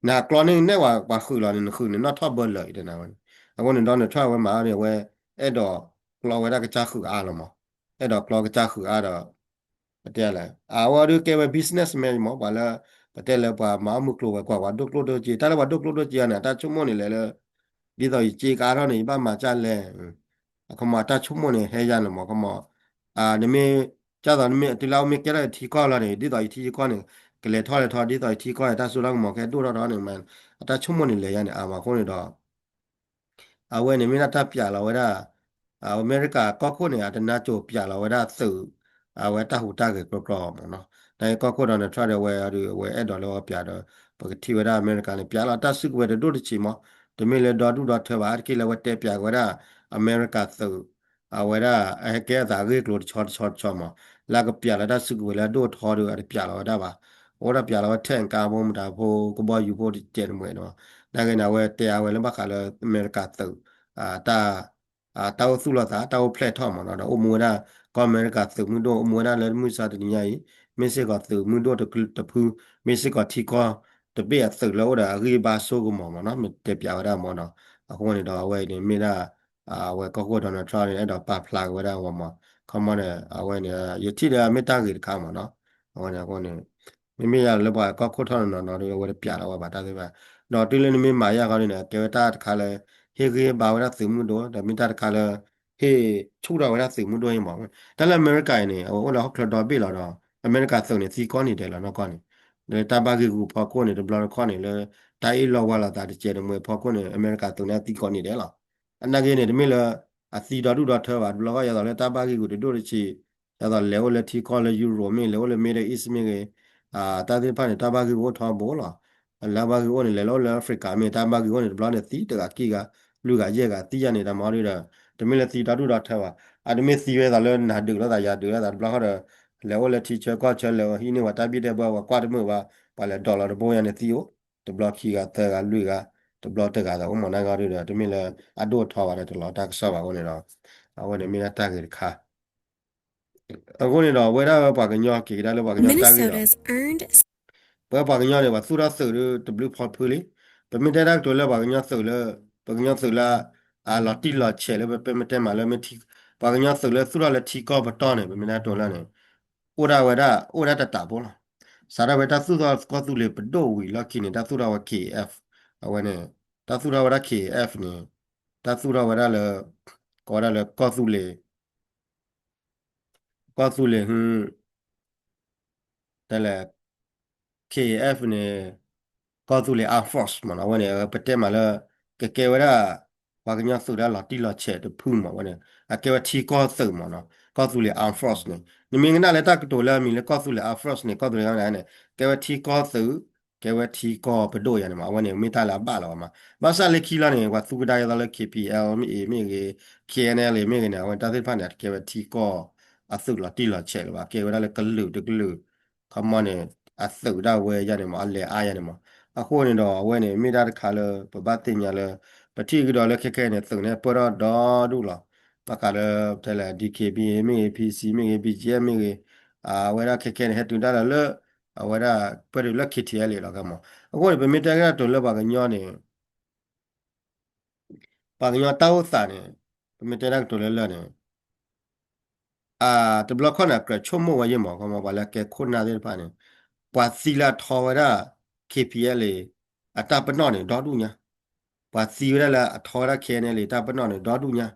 နဟးကျီန့ၢ်နဲၣ်ဝဲပှၤဃုာ်လီၤန့ၣ် နဃုာ်န့ၣ်နီၣ်ထီၣ်ဘၢလၢာ်အံၤတနၤဝဲန့ၣ်. အဃိန့ၣ် Donald Trump အဝဲမၤအီၤန့ၣ် အဝဲအဲၣ်ဒိးကျီဝဲဒၣ်ကစၢ်ဃုာ်အါလီၤမး, အဲၣ်ဒိးကျီကစၢ်ဃုာ်အါဒီး ပတဲလဲၣ် အဝဲဒုးကဲဝဲ businessman မး ပှၤလၢ ပတဲလၢပှၤမၤအီၣ်မုၢ်ကျိၤဝဲၤကွာ် ပှၤဒိၣ်ကျိၣ်ဒိၣ်စ့ တၢ်လၢပှၤဒိၣ်ကျိၣ်ဒိၣ်စ့အီၤန့ၣ် အတၢ်ဆိကမိၣ်န့ၣ်လဲၣ်လၢ ဒ်သိးယစ့ကအါထီၣ်န့ၣ် ယဘၣ်မၤကၢ်လဲၣ် အခီမး အတၢ်ဆိကမိၣ်န့ၣ် ဟဲယါန့ၣ်မး အခီမး နမ့ၢ် ကၢ်သိးနမ့ၢ် တုၤလၢအဝဲမ့ၢ်ကဲထီၣ်ယထံကီၢ်လီၤန့ၣ် ဒ်သိးယထံယကီၢ်န့ၣ် ကလဲၤထီၣ်လဲၤထီ ဒ်သိးယထံကီၢ်န့ၣ် တၢ်စိတၢ်ကမီၤကဟဲဒိၣ်ထီၣ်ထီန့ၣ် အတၢ်ဆိကမိၣ်န့ၣ်လဲၤယါန့ၣ် အါမး အဃိန့ၣ်ဒီး အဝဲန့ၣ်မ့ၢ်ဒၣ်တၢ်ပျးလီၤဝဲဒၣ် အမဲရကၤကီၢ်ခိၣ်န့ၣ် အတနါစိၤပျးလီၤဝဲဒၣ်သုး အဝဲတၢ်ဟူးတၢ်ဂဲၤကြီကြီမးနီၤ. နာ်က့ကီၢ်ခိၣ် Donald Trump ဒီးဝဲအဝဲအဲၣ်ဒိးလၢအပျးဒီး ပကထံၣ်ဝဲဒၣ်အမဲရကၤန့ၣ် ပျးလီၤတၢ်စုကဝဲၤတဒိၣ်တဆံးမး, တမ့ၢ်လၢဒီဒူၣ်ဒီထၢဘၣ် အါတက့ၢ်လၢအဝဲတဲပျးက့ၤဝဲဒၣ် အမဲရကၤသုး အဝဲဒၣ်အဟဲကဲအသးအဂ့ၢ်အကျိၤတဆီတဆီတဆီမး, လၢအကပျးလီၤတၢ်စုကဝဲၤလၢအဒိၣ်ထီဒီးအတပျးလီၤဝဲဒၣ်ဘၣ်. အိၣ်ဒၣ်ပျးလီၤဝဲ tank ကါဖိမတၤဖိ ကဘီယူၤဖိတကဲးတမှဲးန့ၣ်မး, နာ်က့န့ၣ် အဝဲတဲအါဝဲလၢဘၣ်ဃးလၢအမဲရကၤသုး တၢ် တၢ်အိၣ်သူၣ်လီၤသး တၢ်အိၣ်ဖျဲၣ်ထီၣ်မးနီၤ ဒီးအိၣ်မူဝဲဒၣ် ကီၢ်အမဲရကၤသုးမုၢ်ဒိၣ် အိၣ်မူဝဲဒၣ်လၢမုၢ်ဆါတနံၤညါအံၤ မ့ၢ်စ့ၢ်ကီးသုးမုၢ်ဒိၣ်တဖု မ့ၢ်စ့ၢ်ကီးထံကီၢ်တဘ့ၣ်အသုးလၢအိၣ်ဒီးအဂံၢ်ဘါစိကမီၤမးနီၤ မ့ၢ်တဲပျးဝဲဒၣ်မးနီၤ. အဃိန့ၣ်ဒီးအဝဲန့ၣ်မ့ၢ်ဒၣ် အဝဲကီၢ်ခိၣ် Donald Trump န့ၣ် အဲၣ်ဒိးပာ်ဖျါက့ၤဝဲဒၣ်အဂီၢ်မး, ခီမီန့ၣ် အဝဲန့ၣ် ယထံၣ်ဒီးမ့ၢ်တၢ်ဂ့ၤတခါမးနီၤ. အဝဲန့ၣ်အဃိန့ၣ် မ့မ့ၢ်ယၤလၢပှၤကီၢ်ခိၣ်ထီၣ်နီၤနီၤဒီး အဝဲတပျးလီၤဝဲဘၣ်တၢ်သ့ၣ်တဖၣ်, ဒီးတုၤလၢနမ့ၢ်မၤယါဃီန့ၣ် ကဲဝဲတၢ်တခါလၢ ဟ့ၣ်ဂံၢ်ဟ့ၣ်ဘါဝဲဒၣ်သုးမုၢ်ဒိၣ် ဒီးမ့ၢ်တၢ်တခါလၢ ဟ့ၣ်ဆူၣ်ထီၣ်ဝဲဒၣ်သုးမုၢ်ဒိၣ်အံၤမး. တၢ်လၢအမဲရကၤအံၤန့ၣ် အဝဲအိၣ်လၢဟီၣ်ချၢဒီဘ့ၣ်လီၤဒီး အမဲရကၤသုးန့ၣ် သံကီၢ်န့ၣ်ဒဲးလီၤနီၢ်ကီၢ်န့ၣ်, လၢတၢ်ဘၣ်ဂ့ၢ်ဂူာ်ဖီခိၣ်န့ၣ် တဘျီတခီၣ်န့ၣ်လၢ တၢ်အ့ၣ်လိာ်ဝါလိာ်သးတကဲးတမှဲးဖီခိၣ်န့ၣ် အမဲရကၤသုးန့ၣ် အသံကီၢ်န့ၣ်ဒဲးလီၤ. အနာ်က့န့ၣ် တမ့ၢ်လၢ အသံဒီဒူၣ်ဒီထၢဘၣ် တဘျီဃီ ယသိးလၢတၢ်ဘၣ်ဂ့ၢ်ဂူာ်တဒိၣ်တဆံး ယသိးလဲၤအိၣ်လၢထံကီၢ်လၢ Europe မ့ၢ်ဂ့ၤ လဲၤအိၣ်လၢ Middle East မ့ၢ်ဂ့ၤ တၢ်သ့ၣ်တဖၣ်န့ၣ် တၢ်ဘၣ်ဂ့ၢ်ဂူာ်အိၣ်ထီဘိလီၤ. လၢဘၣ်ဂ့ၢ်အိၣ်န့ၣ် လဲၤလၢအိၣ်လၢ Africa မ့ၢ်တၢ်ဘၣ်ဂ့ၢ်အိၣ်န့ၣ် တဘျီန့ၣ်သံတဂၤခံဂၤ လွံၢ်ဂၤယဲၢ်ဂၤသံယါန့ၣ် တၢ်မၤဒ်ဒီး တမ့ၢ်လၢသံဒီဒူၣ်ဒီထၢဘၣ်. အတမ့ၢ်သံဝဲသိးလၢနၤဒုးလိာ်သးယၤဒုးလိာ်သးတဘျီဃီဒီး လဲၤအိၣ်လၢထံဆၢကီၢ်ဆၢလဲၤဟံးန့ၢ်ပှၤတၢ်ဘံၣ်တဲဘၢပှၤကွၢ်တမုာ်ဘၣ် ပှၤလဲၤဒိးလီၤတဘိယါန့ၣ်သံအိၣ် တဘျီခံဂၤသၢဂၤလွံၢ်ဂၤ တဘျီတဂၤသးအိၣ်မး နာ်က့ဒ်ဒီး တမ့ၢ်လၢအဒိၣ်ထီဘၣ်ဒီးတလီၤတၢ်ကစီၣ်ဘၣ်အဃိန့ၣ်ဒီး အဝဲန့ၣ်မ့ၢ်ဒၣ်တၢ်ဂ့ၤတခါ အဃိန့ၣ်ဒီး ဝဲဒၣ်ဝဲပှၤကညီက့ၤကဒါလၢပှၤကညီတၢ်ဂ့ၢ်ဒီး ပဝဲပှၤကညီန့ၣ် ပှၤသူၣ်ထီၣ်သုးဒီးတဘျုးဖီဖုလံ. ပမ့ၢ်တဲတၢ်ကတိၤလၢပှၤကညီသုးလၢ ပှၤကညီသုးလၢ အလီၤတံၢ်လီၤဆဲးလၢပမ့ၢ်တဲမးလၢမ့ၢ်ထံ ပှၤကညီသုးလၢသူၣ်ထီၣ်လၢထံကီၢ်ပတီၢ်န့ၣ် ပမ့ၢ်တဲတၢ်ကတိၤလၢန့ၣ် အိၣ်ဒၣ်ဝဲဒၣ် အိၣ်ဒၣ်တတးဖိလီၤ. စးထီၣ်ဖဲတၢ်သူၣ်ထီၣ်ကီၢ်သူလ့ၤပဒိၣ်ဝံၤလီၢ်ခံန့ၣ် တၢ်သူၣ်ထီၣ်ဝဲ K F အဝဲန့ၣ် တၢ်သူၣ်ထီၣ်ဝဲဒၣ် K F န့ၣ် တၢ်သူၣ်ထီၣ်ဝဲဒၣ်လၢ ကိးဝဲဒၣ်လၢကီၢ်သူလ့ၤ ကီၢ်သူလ့ၤ တဲလဲၣ် K F န့ၣ် ကီၢ်သူလ့ၤ Armed Force မ့ၢ်နီၤ အဝဲန့ၣ် ပတဲမးလၢ ကကဲဝဲဒၣ် ပှၤကညီသုးဒၣ်လီၤတံၢ်လီၤဆဲးတဖုမ့ၢ်ဝဲန့ၣ် အကဲဝဲထံကီၢ်သုးမ့ၢ်နီၤ ကီၢ်သူလ့ၤ Armed Force န့ၣ် နမ့ၢ်ကနၣ်လၢတၢ်ကတိၤလၢအမံၤလၢကီၢ်သူလ့ၤ Armed Force န့ၣ် ကီၢ်သူလ့ၤန့ၣ် ကဲဝဲထံကီၢ်သုး ကဲဝဲထံကီၢ်ပဒိၣ်ယါန့ၣ်မး အဝဲန့ၣ်မ့ၢ်တၢ်လၢအဘၣ်လီၤမး ဘၣ်ဆၣ်လၢခံလီၤန့ၣ် ပှၤသူကဒါယါသးလၢ K P L မ့ၢ်ဂ့ၤ K N L မ့ၢ်ဂ့ၤန့ၣ် အဝဲတၢ်သ့ၣ်တဖၣ်န့ၣ် အတကဲဝဲထံကီၢ်အသုးလီၤတံၢ်လီၤဆဲးလၢၤဘၣ် ကဲဝဲဒၣ်လၢကလုာ်တကလုာ် ခီမီန့ၣ် အသုးဒၣ်ဝဲယါန့ၣ်မး အလဲၤအါယါန့ၣ်မး အဃိန့ၣ်ဒီး အဝဲန့ၣ် မ့ၢ်တၢ်တခါလၢ ပဘၣ်သ့ၣ်ညါလၢ ပထံၣ်ကဒီးလၢခဲခဲအံၤန့ၣ် သုးန့ၣ်ပၢၢ်ထီၣ်ဒီဒူၣ်လီၤ ဘၣ်ဃးလၢ ပတဲလဲၣ် D K B A မ့ၢ်ဂ့ၤ P C မ့ၢ်ဂ့ၤ B G F မ့ၢ်ဂ့ၤ အဝဲဒၣ်ခဲခဲန့ၣ် ဟဲတုၤဒၣ်လၢလၢ အဝဲဒၣ်ပၢၢ်တုၤလၢ K T L A လီၤကဲမး အဃိန့ၣ် ပမ့ၢ်တဲကဒီးတိၤလၢပှၤကညီန့ၣ် ပှၤကညီတၢ်အိၣ်သးန့ၣ် ပမ့ၢ်တဲတၢ်ကတိၤလၢလၢ်န့ၣ် တဘျီခီၣ်န့ၣ် ကြၢးဆိကမိၣ်ဝဲယဲၢ်မး ခီမီပှၤလၢကဲခိၣ်နၢ်သ့ၣ်တဖၣ်န့ၣ် ပှၤသံလၢအထီဝဲဒၣ် K P L A အတၢ်ပနီၣ်န့ၣ် ဒီဒူၣ်ညါ ပှၤသံဝဲဒၣ်လၢအထီဝဲဒၣ် K N L A တၢ်ပနီၣ်န့ၣ် ဒီဒူၣ်ညါ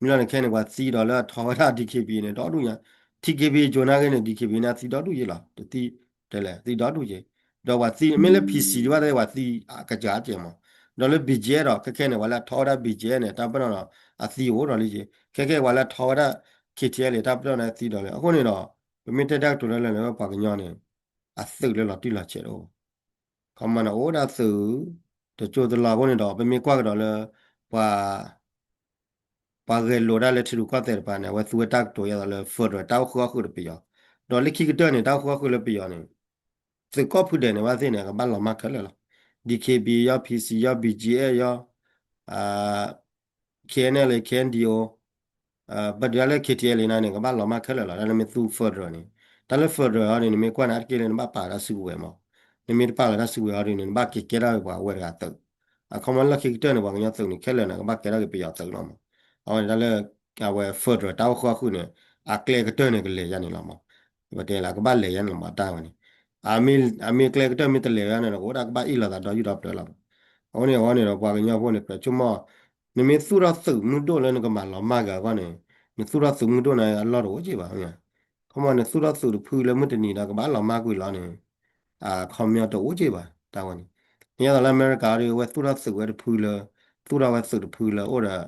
မ့ၢ်လီၤန့ၣ်ခဲန့ၣ် ပှၤသံဒီးလၢအထီဝဲဒၣ် D K B A န့ၣ် ဒီဒူၣ်ညါ T K B ကၠိနာ်က့န့ၣ် D K B န့ၣ် အသံဒီဒူၣ်ယဲၢ်လီၤ တသံ တဲလဲၣ် သံဒီဒူၣ်ယဲၢ် ဒီးပှၤသံ မ့ၢ်လၢ P C ဒ်ဘၣ်သ့ၣ် ပှၤသံကစၢ်ကဲမး ဒီးလၢ B G F ဒီး ခဲခဲန့ၣ် ပှၤလၢအထီဝဲဒၣ် B G F န့ၣ် တၢ်ပနီၣ်ဒီး အသံအိၣ်ဒီးလံယဲၢ် ခဲခဲပှၤလၢအထီဝဲဒၣ် K T L A တၢ်ပနီၣ်န့ၣ် အသံဒီးလံ အဃိန့ၣ်ဒီး ပမ့ၢ်တဲတၢ်ကတိၤလၢလၢ်န့ၣ် ပှၤကညီန့ၣ် အသုးလၢလီၤတံၢ်လီၤဆဲးတအိၣ် ခီမီန့ၣ် အိၣ်ဒၣ်သုး တကၠိတလီၤအဃိန့ၣ်ဒီး ပမ့ၢ်ကွၢ်ကဒီးလၢ ပှၤ ပှၤဂဲၤလိာ်ဒၣ်လၢထံရူၢ်ကီၢ်သဲးတပၤန့ၣ် အဝဲသူဝဲတၢ်ကတိၤယါသးလၢ federal တၢ်အိၣ်ဃုာ်အီၣ်ဃုာ်ဒီးပယီၤ ဒီးလၢခံကတၢၢ်န့ၣ် တၢ်အိၣ်ဃုာ်အီၣ်ဃုာ်လၢပယီၤန့ၣ် သုးကီၢ်ဖုဒဲးန့ၣ် ဘၣ်သ့ၣ်န့ၣ် ကဘၣ်လီၤမၢ်ခဲလၢာ်လီၤ. D K B ယီ P C ယီ B G F ယီ K N L A K N D O ပတုၤဒၣ်လၢ K T L A န့ၣ် ကဘၣ်လီၤမၢ်ခဲလၢာ်လီၤ တၢ်လၢမ့ၢ်သူ federal န့ၣ် တၢ်လၢ federal အီၤန့ၣ် နမ့ၢ်ကွၢ်န့ၣ် အါတက့ၢ်လၢနဘၣ်ပာ်လၢတၢ်စုကဝဲၤမး, နမ့ၢ်တပာ်လၢတၢ်စုကဝဲၤအီၤဒ်န့ၣ် နဘၣ်က့ၤကဲထီၣ်ပှၤဝဲတဂၤသုး, အခီပညီလၢခံကတၢၢ်န့ၣ် ပှၤကညီသုးန့ၣ် ခဲလၢာ်န့ၣ် ကဘၣ်ကဲထီၣ်က့ၤပယီၤသုးလီၤမး, အဝဲန့ၣ်တၢ်လၢ အဝဲ federal တၢ်အိၣ်ဃုာ်အီၣ်ဃုာ်န့ၣ် အကျဲကတၢၢ်န့ၣ်ကလဲၤယါန့ၣ်လီၤမး, ပတဲလၢကဘၣ်လဲၤယါန့ၣ်လီၤမး တၢ်ဝဲန့ၣ်, အမ့ၢ်အမ့ၢ်ကျဲကတၢၢ်မ့ၢ်တလဲၤယါန့ၣ် ကအိၣ်ဒၣ်ကဘၣ်အ့ၣ်လိာ်သးဒီယူၢ်ဒီပျၢၤလီၤ, အဃိန့ၣ်အဃိန့ၣ်ဒီး ပှၤကညီဖိန့ၣ် ကြၢးဆိကမိၣ်, နမ့ၢ်သူၣ်ထီၣ်သုးမုၢ်ဒိၣ်လၢနကမၤလီၤမၢ်က့ၤအဂီၢ်န့ၣ်, နသူၣ်ထီၣ်သုးမုၢ်ဒိၣ်န့ၣ် အလီၢ်တအိၣ်က့ၢ်ဘၣ်, ခီမီနသူၣ်ထီၣ်သုးတဖုလၢမုၢ်တနံၤဒီးကဘၣ်လီၤမၢ်ကွံာ်လီၤန့ၣ်, အခီပညီတအိၣ်က့ၢ်ဘၣ် တၢ်ဝဲန့ၣ်, ဒ်သိးလၢအမဲရကၤဒီး အဝဲသူၣ်ထီၣ်သုးဝဲတဖုလၢ, သူၣ်ထီၣ်ဝဲသုးတဖုလၢအိၣ်ဒီး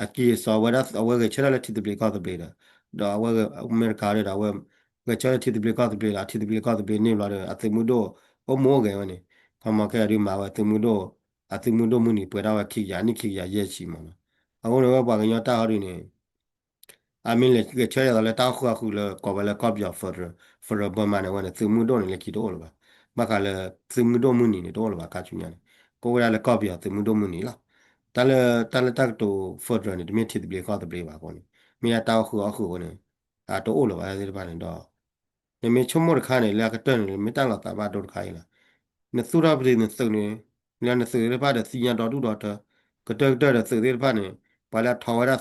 အကံၢ်အစီဝဲဒၣ် အဝဲဂဲၤဆၢထၢၣ်လၢထံသဘျ့ကီၢ်သဘျ့ဒီး, ဒီးအဝဲအမဲရကၤဒီး အဝဲဂဲၤဆၢထၢၣ်လၢထံသဘျ့ကီၢ်သဘျ့ဒီး အထံသဘျ့ကီၢ်သဘျ့န့ၣ်ဘျီဒီး အသုးမုၢ်ဒိၣ်အိၣ်မူအိၣ်ဂဲၤဝဲန့ၣ်, ခီမီခဲအံၤဒုးမၤဝဲသုးမုၢ်ဒိၣ်, အသုးမုၢ်ဒိၣ်မုၢ်နံၤပှဲၤထီၣ်ဝဲခံကယၤနံၣ်ခံကယၤယဲၢ်ဆံမးနီၤ, အဃိန့ၣ်ဝဲပှၤကညီတၢ်ဟီဒုးန့ၣ် အမ့ၢ်လဲၤဂဲၤဆၢထၢၣ်ဒ်သိးလၢတၢ်အိၣ်ဃုာ်အီၣ်ဃုာ်လၢ ကိးဝဲလၢကီၢ်ပယီၤ federal, federal Burma န့ၣ် အဝဲန့ၣ် သုးမုၢ်ဒိၣ်န့ၣ် လၢခံတအိၣ်လၢၤဘၣ်, ဘၣ်ဃးလၢ သုးမုၢ်ဒိၣ်မုၢ်နံၤန့ၣ် တအိၣ်လၢၤဘၣ် ခါဆူညါန့ၣ်, ကအိၣ်ဝဲဒၣ်လၢကီၢ်ပယီၤသုးမုၢ်ဒိၣ်မုၢ်နံၤလီၤ, တၢ်လၢ တၢ်လၢတၢ်ကတိၤ federal န့ၣ် တမ့ၢ်ထံသဘျ့ကီၢ်သဘျ့ဘၣ်အဃိန့ၣ်, မ့ၢ်ဒၣ်တၢ်အိၣ်ဃုာ်အီၣ်ဃုာ်အဃိန့ၣ်, အတအိၣ်လၢၤဘၣ်သ့ၣ်တဖၣ်န့ၣ်ဒီး နမ့ၢ်ဆိကမိၣ်တခါန့ၣ် လၢအကတၢၢ်န့ၣ် မ့ၢ်တၢ်လီၤသးဘၣ်ဒိတခါအံၤလီၤ, နသူၣ်ထီၣ်ပတံၤနသုးန့ၣ်, လၢနသုးသ့ၣ်တဖၣ်ဒီးသ့ၣ်ညါဒီဒူၣ်ဒီထၢ, ကတၢၢ်ကတၢၢ်ဒီးသုးသ့ၣ်တဖၣ်န့ၣ်, ပှၤလၢအထီဝဲဒၣ်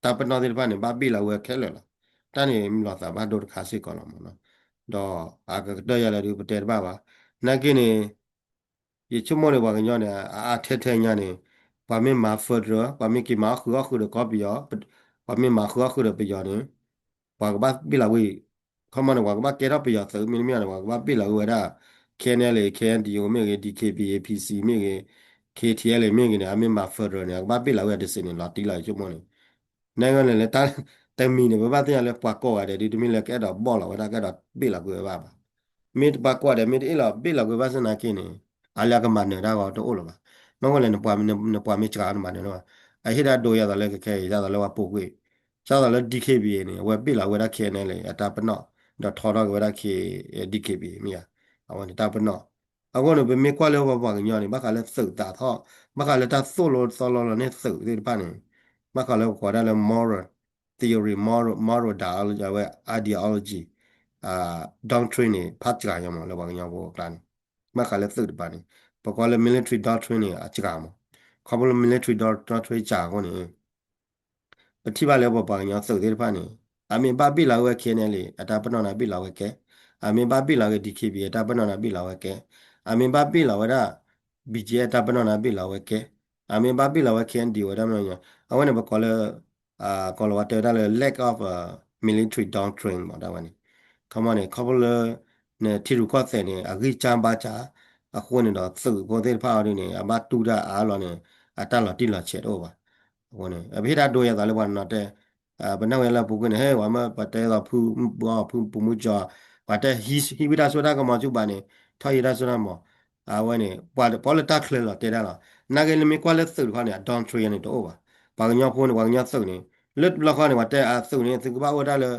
တၢ်ပနီၣ်သ့ၣ်တဖၣ်န့ၣ် ဘၣ်ဘ့ၣ်လီၤဝဲခဲလၢာ်လီၤ, တၢ်န့ၣ်မ့ၢ်လီၤသးဘၣ်ဒိတခါစ့ၢ်ကီးလီၤမးနီၤ, ဒီးအကကတၢၢ်ယၤလၢဒုးပတဲတဘၣ်ဘၣ်, နာ်က့န့ၣ် ယဆိကမိၣ်န့ၣ် ပှၤကညီန့ၣ် အအါထဲထဲညါန့ၣ်, ပှၤမ့ၢ်မၤ federal ပှၤမ့ၢ်က့ၤမၤအီၣ်ဃုာ်အီၣ်ဃုာ်ဒီးကီၢ်ပယီၤ, ပှၤမ့ၢ်မၤဃုာ်အီၣ်ဃုာ်ဒီးပယီၤန့ၣ်, ပှၤကဘၣ်ဘ့ၣ်လီၤဝဲ, ခီမီန့ၣ် ပှၤကဘၣ်ကဲထီၣ်ပယီၤသုးမ့တမ့ၢ်န့ၣ် ပှၤကဘၣ်ဘ့ၣ်လီၤဝဲဝဲဒၣ် K N L A K N D O မ့ၢ်ဂ့ၤ D K B A P C မ့ၢ်ဂ့ၤ K T L A မ့ၢ်ဂ့ၤန့ၣ် အမ့ၢ်မၤ federal န့ၣ် အကဘၣ်ဘ့ၣ်လီၤဝဲဒၣ်တစ့းန့ၣ် လီၤတံၢ်လီၤယဆိကမိၣ်န့ၣ်, နဂီၢ်န့ၣ်လၢတၢ်, တမံၤန့ၣ် ပဘၣ်သ့ၣ်ညါလၢပှၤကိးဂၤဒဲးဒုး တမ့ၢ်လၢကအဲၣ်ဒိးဘီၣ်လီၤဝဲဒၣ် ကအဲၣ်ဒိးဘ့ၣ်လီၤကွံာ်ဝဲဘၣ်ဘၣ် မ့ၢ်ပှၤကိးဂၤဒဲး မ့ၢ်တအ့ၣ်လီၤဘ့ၣ်လီၤကွံာ်ဘၣ်ဆၣ်နာ်က့န့ၣ်, အလၢအကမၤနၢၤတၢ်ဂီၤတအိၣ်လၢၤဘၣ်. မ့ၢ်ဝဲလဲၣ် နပှၤမ့ၢ်စှၤနမၤနၢၤလၢၤဘၣ်. အဟ့ၣ်ဒၣ်ဒိယၤသိးလၢခဲခဲအံၤ ဒ်သိးလၢပှၤပူၤကွံာ်, ဒ်သိးလၢ D K B A န့ၣ် အဝဲဘ့ၣ်လီၤဝဲဒၣ် K N L A အတၢ်ပနီၣ်, ဒီးထီထီၣ်က့ၤဝဲဒၣ် K, D K B A မ့ၢ်ဧါ, အဝဲန့ၣ်တၢ်ပနီၣ်. အဃိန့ၣ် ပမ့ၢ်ကွၢ်လၢပပှၤကညီန့ၣ် ဘၣ်ဃးလၢသုးသးထီၣ်, ဘၣ်ဃးလၢတၢ်သိၣ်လိသီလိလီၤန့ၢ်သုးသ့ၣ်တဖၣ်န့ၣ်, ဘၣ်ဃးလၢပကိးဒၣ်လၢ moral theory, moral, moral ideology, doctrine န့ၣ် ဖးစှၤယၤမး လၢပှၤကညီဖိအကျါန့ၣ်, ဘၣ်ဃးလၢသုးတပၤန့ၣ်, ပကိးလၢ military doctrine န့ၣ် အစှၤမး. ခီဖျိလၢ military doctrine စှၤအဃိန့ၣ် ပထံၣ်ဘၣ်လၢပပှၤကညီသုးသ့ၣ်တဖၣ်န့ၣ်, အမ့ၢ်ဘၣ်ဘ့ၣ်လီၤဝဲ K N L A အတၢ်ပနီၣ်န့ၣ် ဘ့ၣ်လီၤဝဲကဲ, အမ့ၢ်ဘၣ်ဘ့ၣ်လီၤဝဲ D K B A အတၢ်ပနီၣ်န့ၣ် ဘ့ၣ်လီၤဝဲကဲ, အမ့ၢ်ဘၣ်ဘ့ၣ်လီၤဝဲဒၣ် B G F တၢ်ပနီၣ်န့ၣ် ဘ့ၣ်လီၤဝဲကဲ, အမ့ၢ်ဘၣ်ဘ့ၣ်လီၤဝဲ K N D O ဝဲတၢ်ပနီၣ်န့ၣ်, အဝဲန့ၣ်ပကိးလၢ ကိးလီၤဝဲတဲဝဲဒၣ်လၢ lack of military doctrine မး တၢ်ဝဲန့ၣ်. ခီမီန့ၣ် ခီဖျိလၢ နထံရူၢ်ကီၢ်သဲးန့ၣ် အဂံၢ်စၢ်ဘါစၢ်, အဃိန့ၣ်ဒီး သုးဖိသ့ၣ်တဖၣ်အီၤဒ်န့ၣ် အဘၣ်တူၢ်တၢ်အါလီၤန့ၣ် အတၢ်လီၤတံၢ်လီၤဆဲးတအိၣ်ဘၣ်. အဃိန့ၣ် ပဟ့ၣ်တၢ်ဒိယၤသိးလၢပှၤနီၤတဲ ပနၢ်ဝဲလၢပူၤကွံာ်န့ၣ် ဟဲ ပှၤမၢပှၤတဲသိးဖု ဖုမူကၠီၤ, ပှၤတဲဟံးဝံတၢ်စိတၢ်ကမီၤဆူဘၣ်န့ၣ် ထီၣ်ဟံးတၢ်စိတၢ်ကမီၤ, အဝဲန့ၣ် ပှၤလၢတၢ်ချၢလီၤတဲဒၣ်လီၤ. နာ်က့လၢမ့ၢ်ကွၢ်လၢသုးတခီန့ၣ် အ doctrine န့ၣ်တအိၣ်ဘၣ်. ပှၤကညီဖိန့ၣ် ပှၤကညီသုးန့ၣ် လၢတဘျီဃီန့ၣ် ပှၤတဲအသုးန့ၣ် သုကဘၣ်အိၣ်ဝဲဒၣ်လၢ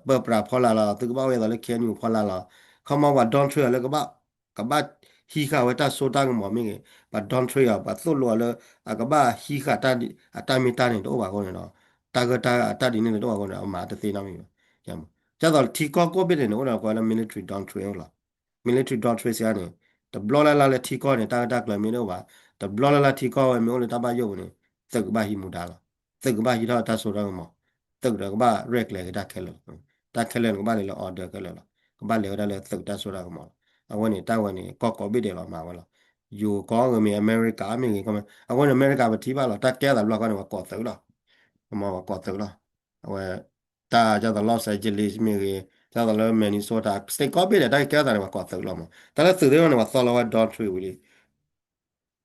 ပၢပြးဖီလာ်လီၤ, သုကဘၣ်အိၣ်ဝဲဒၣ်လၢ K N U ဖီလာ်လီၤ. ခီမီပှၤ doctrine အီၤလၢကဘၣ် ကဘၣ်ဟံးဃာ်ဝဲတၢ်စိတၢ်ကမီၤမ့ၢ်ဂ့ၤ, ပှၤ doctrine အီၤ ပှၤသိၣ်လိအီၤလၢ အကဘၣ်ဟံးဃာ် အတၢ်မ့ၢ်တၢ်န့ၣ်တအိၣ်ဘၣ်အဃိန့ၣ်ဒီး တၢ်ဂၢၢ်တၢ်အတၢ်ဒ်န့ၣ်တအိၣ်ဘၣ်အဃိန့ၣ် အမၤတသ့နီတမံၤဘၣ်. ဒ်သိးထံကီၢ်ကိးဘ့ၣ်န့ၣ် အိၣ်ဒီးကိးလၢ military doctrine လီၤ. military doctrine စ့ၢ်န့ၣ် တဘျီလၢ်လၢ်လၢထံကီၢ်န့ၣ် တၢ်ဂၢၢ်တၢ်ကျၢၤမ့ၢ်တအိၣ်ဘၣ်, တဘျီလၢ်လၢ်ထံကီၢ်ဝဲမ့ၢ်အိၣ်လၢတၢ်ဘၣ်ယိၣ်ပူၤန့ၣ် သုးကဘၣ်ဟံးမူဒါလီၤ. သုးကဘၣ်ဟံးထီၣ်တၢ်စိတၢ်ကမီၤ, သုးဒီးကဘၣ်ရဲၣ်ကျဲၤက့ၤတၢ်ခဲလၢာ်လီၤ. တၢ်ခဲလၢာ်န့ၣ် ကဘၣ်လဲၤလၢ order ခဲလၢာ်လီၤ. ကဘၣ်လဲၤဝဲဒၣ်လၢသုးတၢ်စိတၢ်ကမီၤလီၤ. အဝဲန့ၣ် တၢ်ဝဲန့ၣ် ကီၢ်ကိးဘ့ၣ်ဒဲးလီၤမၤဝဲလီၤ. ယိၤကီၢ်ဂ့ၤမ့ၢ် အမဲရကၤမ့ၢ်ဂ့ၤ, အဝဲန့ၣ် အမဲရကၤပထံၣ်ဘၣ်လီၤ. တၢ်ကဲအသးတဘျီဃီန့ၣ် ပှၤကိးသုးလီၤ. မ့ၢ်ပှၤကိးသုးလီၤ. အဝဲ တၢ်ဒ်သိး Los Angeles မ့ၢ်ဂ့ၤ, ဒ်သိးလၢ Minnesota state ကိးဘ့ၣ်ဒဲး တၢ်ကဲအသးန့ၣ် ပှၤကိးသုးလီၤမး. တၢ်လၢသုးသ့ၣ်တဖၣ်န့ၣ် ပှၤသီလီၤဝဲ doctrine ဝံၤလံ.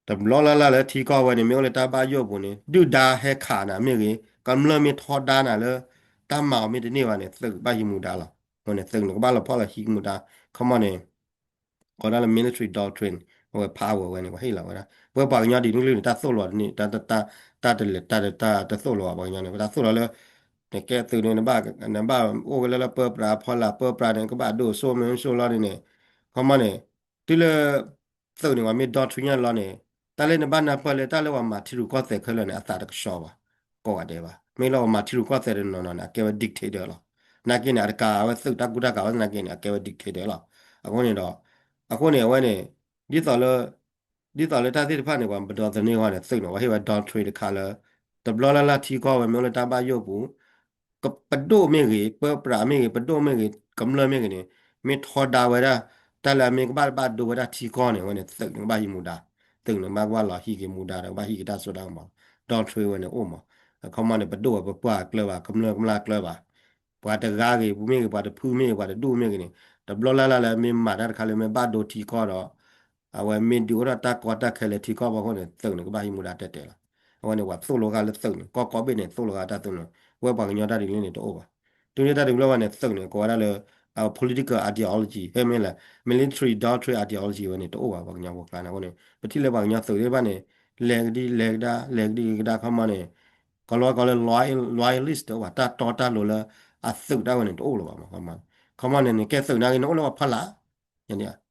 တဘျီလၢ်လၢ်လၢထံကီၢ်ဝဲန့ၣ် မ့ၢ်အိၣ်လၢတၢ်ဘၣ်ယိၣ်ပူၤန့ၣ် ဒုၣ်ဒါဟဲခးနၤမ့ၢ်ဂ့ၤ, ကမျၢၢ်မ့ၢ်ထီဒါနၤလၢ တၢ်မၤအီၤမ့ၢ်တန့ၢ်ဘၣ်န့ၣ် သုးကဘၣ်ဟံးမူဒါလီၤ. အဃိန့ၣ် သုးန့ၣ် ကဘၣ်လီၤဖီၣ်လီၤဟံးမူဒါ. ခီမီန့ၣ် ကိးဒၣ်လၢ military doctrine အဝဲ power ဝဲန့ၣ် ပှၤဟ့ၣ်လီၤဝဲဒၣ်. ပဝဲပှၤကညီဒ်န့ၣ်န့ၣ် တၢ်သိၣ်လိအီၤတန့ၢ်, တၢ်တလဲၤ တၢ်တသိၣ်လိအီၤ ပှၤကညီန့ၣ် ပတၢ်သိၣ်လိအီၤလၢ နကဲသုးန့ၣ် နဘၣ်အိၣ်ဝဲလၢလၢပၢပြးဖီလာ်, ပၢပြးန့ၣ် ကဘၣ်ဒိၣ်စိမ့ၢ်စိလီၤန့ၣ်န့ၣ်. ခီမီန့ၣ် တုၤလၢ သုးန့ၣ် ပှၤမ့ၢ် doctrine ညါလီၤန့ၣ် တၢ်လၢနဘၣ်နၢ်ပၢၢ်လၢ တၢ်လၢပှၤမၤထံရူၢ်ကီၢ်သဲးခဲလၢာ်န့ၣ် အသးတကဆှီဘၣ် ကိးဂၤဒဲးဘၣ်. မ့ၢ်လၢပှၤမၤထံရူၢ်ကီၢ်သဲးတနီၤနီၤန့ၣ် အကဲဝဲ dictator လီၤ. သနာ်က့န့ၣ် အတကးအဝဲသုးတၢ်ကူတၢ်ကးဝဲသနာ်က့န့ၣ် အကဲဝဲ dictator လီၤ. အဃိန့ၣ်ဒီး အဃိန့ၣ် အဝဲန့ၣ် ဒ်သိးလၢ ဒ်သိးလၢတၢ်သ့ၣ်တဖၣ်န့ၣ် ပှၤပဒီသန့ၤအဂီၢ်န့ၣ် သုးန့ၣ် ပှၤဟ့ၣ်ဝဲ doctrine တခါလၢ တဘျီလၢ်လၢ်ထံကီၢ်ဝဲမ့ၢ်အိၣ်လၢတၢ်ဘၣ်ယိၣ်ပူၤ ပဒိၣ်မ့ၢ်ဂ့ၤ ပၢပြးမ့ၢ်ဂ့ၤ ပဒိၣ်မ့ၢ်ဂ့ၤ ကမျၢၢ်မ့ၢ်ဂ့ၤန့ၣ် မ့ၢ်ထီဒါဝဲဒၣ် တၢ်လၢအမ့ၢ်ကဘၣ်ဘၣ်ဒိဝဲဒၣ်ထံကီၢ်န့ၣ် အဝဲန့ၣ်သုးန့ၣ်ကဘၣ်ဟံးမူဒါ, သုးန့ၣ်ဘၣ်ကဘၣ်လီၤဟံးက့ၤမူဒါဒီးကဘၣ်ဟံးက့ၤတၢ်စိတၢ်ကမီၤလီၤ. doctrine ဝဲန့ၣ်အိၣ်မး, အခီမီန့ၣ် ပဒိၣ်ဝဲပပှၢ်ကျၢၢ်ဘၣ် ကမျၢၢ်ကမျၢၢ်ကျၢၢ်ဘၣ် ပှၤတဂၤဂ့ၤမ့ၢ်ဂ့ၤ ပှၤတဖုမ့ၢ်ဂ့ၤ ပှၤတဒူၣ်မ့ၢ်ဂ့ၤန့ၣ် တဘျီလၢ်လၢ်လၢမ့ၢ်မၤတၢ်တခါလၢမ့ၢ်ဘၣ်ဒိထံကီၢ်ဒီး အဝဲမ့ၢ်ဒုးအိၣ်ထီၣ်တၢ်ကီတၢ်ခဲလၢထံကီၢ်ဖီခိၣ်န့ၣ် သုးန့ၣ်ကဘၣ်ဟံးမူဒါတဲာ်တဲာ်လီၤ. အဝဲန့ၣ်ပှၤသိၣ်လိဂၤလၢသုးန့ၣ် ကီၢ်ကိးဘ့ၣ်န့ၣ် သိၣ်လိဂၤတၢ်သုးန့ၣ် ဝဲပှၤကညီတၢ်ဒ်န့ၣ်န့ၣ်တအိၣ်ဘၣ်. တုၤန့ၣ်တၢ်ဒုးလီၤဝဲန့ၣ် သုးန့ၣ် ကိးဝဲဒၣ်လၢ အ political ideology ဟဲမ့ၢ်လၢ military doctrine ideology ဝဲန့ၣ်တအိၣ်ဘၣ် ပှၤကညီဖိကျါန့ၣ်. အဃိန့ၣ် ပထံၣ်လၢပှၤကညီသုးသ့ၣ်တဖၣ်န့ၣ် လဲၤကဒံလဲၤကဒါ လဲၤကဒံကဒါ ခီမီန့ၣ် ကီၤလီၤဝဲကိးလၢ loyalist တအိၣ်ဘၣ် တၢ်တီတၢ်လိၤလၢ အသုးတၢ်ဝဲန့ၣ်တအိၣ်လၢၤဘၣ်မး. ခီမီန့ၣ် နကဲသုးနာ်က့ နအိၣ်လၢပှၤဖီလာ်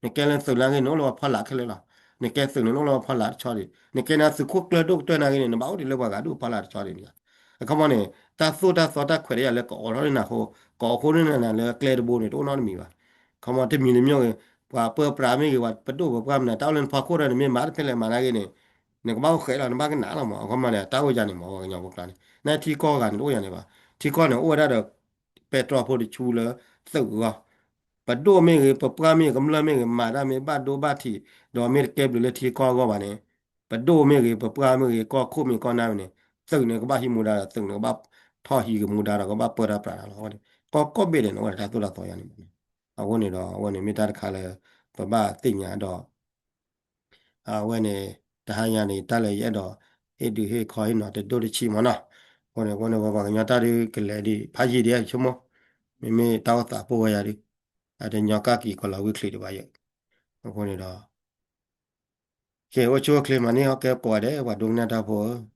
နကဲလၢသုးနာ်က့ နအိၣ်လၢပှၤဖီလာ်ခဲလၢာ်လီၤ. နကဲသုးန့ၣ် နအိၣ်လၢပှၤဖီလာ်တဆီဒံး နကဲနၤသုးခိၣ်ကျၢၢ်ဒိၣ်ကတၢၢ်နာ်က့န့ၣ် နဘၣ်အိၣ်ဒံးလၢပှၤဂၤဒူၣ်ဖီလာ်တဆီဒံးန့ၣ်. အခီမီန့ၣ် တၢ်သိၣ်တၢ်သီတၢ်ခွဲးတၢ်ယာ်လၢကအိးထီၣ်န့ၢ်နၤအဃိ ကအိးထီၣ်န့ၢ်နၤလၢကျဲတဘိန့ၣ် တအိၣ်နီတမံၤဘၣ်. ခီမီတမံၤတမံၤဂ့ၤ ပှၤပၢပြးမ့ၢ်ဂ့ၤ ပှၤပဒိၣ်ပပှၢ်မနုၤ တၢ်အိၣ်လၢနဖီခိၣ်ဒီး နမ့ၢ်မၤတဖဲလဲၣ်မၤနာ်က့န့ၣ် နကဘၣ်အိၣ်ဃဲးလီၤ နဘၣ်ကနၣ်လီၤမး. အခီမီန့ၣ် တၢ်အိၣ်ယၤန့ၣ်မး ပှၤကညီဖိကျါန့ၣ် နထံကီၢ်ဂၤန့ၣ် တအိၣ်ယၤန့ၣ်ဘၣ်. ထံကီၢ်န့ၣ် အိၣ်ဝဲဒၣ်ဒီး ပဲတြီဖိတဆူလၢသုးအဂီၢ် ပဒိၣ်မ့ၢ်ဂ့ၤ ပပှၢ်မ့ၢ်ဂ့ၤ ကမျၢၢ်မ့ၢ်ဂ့ၤ မၤတၢ်မ့ၢ်ဘၣ်ဒိဘၣ်ထံး ဒီးမ့ၢ်တကဲဘျုးလၢထံကီၢ်အဂီၢ်ဘၣ်န့ၣ် ပဒိၣ်မ့ၢ်ဂ့ၤ ပပှၢ်မ့ၢ်ဂ့ၤ ကီၢ်ခိၣ်မ့ၢ်ကီၢ်နၢ်မ့ၢ်န့ၣ် သုးန့ၣ်ကဘၣ်ဟံးမူဒါဒီး သုးန့ၣ်ကဘၣ်ထီၣ်ဟံးက့ၤမူဒါဒီး ကဘၣ်ပၢတၢ်ပြးတၢ်လီၤ. အဝဲန့ၣ် ကီၢ်ကိးဘ့ၣ်န့ၣ် အဝဲန့ၣ်တၢ်သိၣ်တၢ်သီယၤန့ၣ်မး. အဃိန့ၣ်ဒီး အဝဲန့ၣ်မ့ၢ်တၢ်တခါလၢ ပဘၣ်သ့ၣ်ညါဒီး အဝဲန့ၣ် တဟါညါန့ၣ် တၢ်လၢယအဲၣ်ဒိး ဟ့ၣ်ဒုးဟ့ၣ်ခီဟ့ၣ်နီၤတဒိၣ်တဆံးမးနီၤ. အဃိန့ၣ် အဃိန့ၣ် ပပှၤကညီတၢ်ဒုးကလဲၤဒံး ဖးယံာ်ဒံး ဆိကမိၣ် မ့မ့ၢ်တၢ်အိၣ်သးပိၢ်ဝဲယၤဒုး အတညီကၣ်က့ၤကီးလီၤဝံချံးဒံးဘၣ်ယဲၢ်. အဃိန့ၣ်ဒီး ကဲ အိၣ်ဆူၣ်အိၣ်ချ့မၤန့ၢ်ဟီၣ်ကဲကိးဂၤဒဲး ပှၤဒိကနၣ်တၢ်ဖိဧၢ.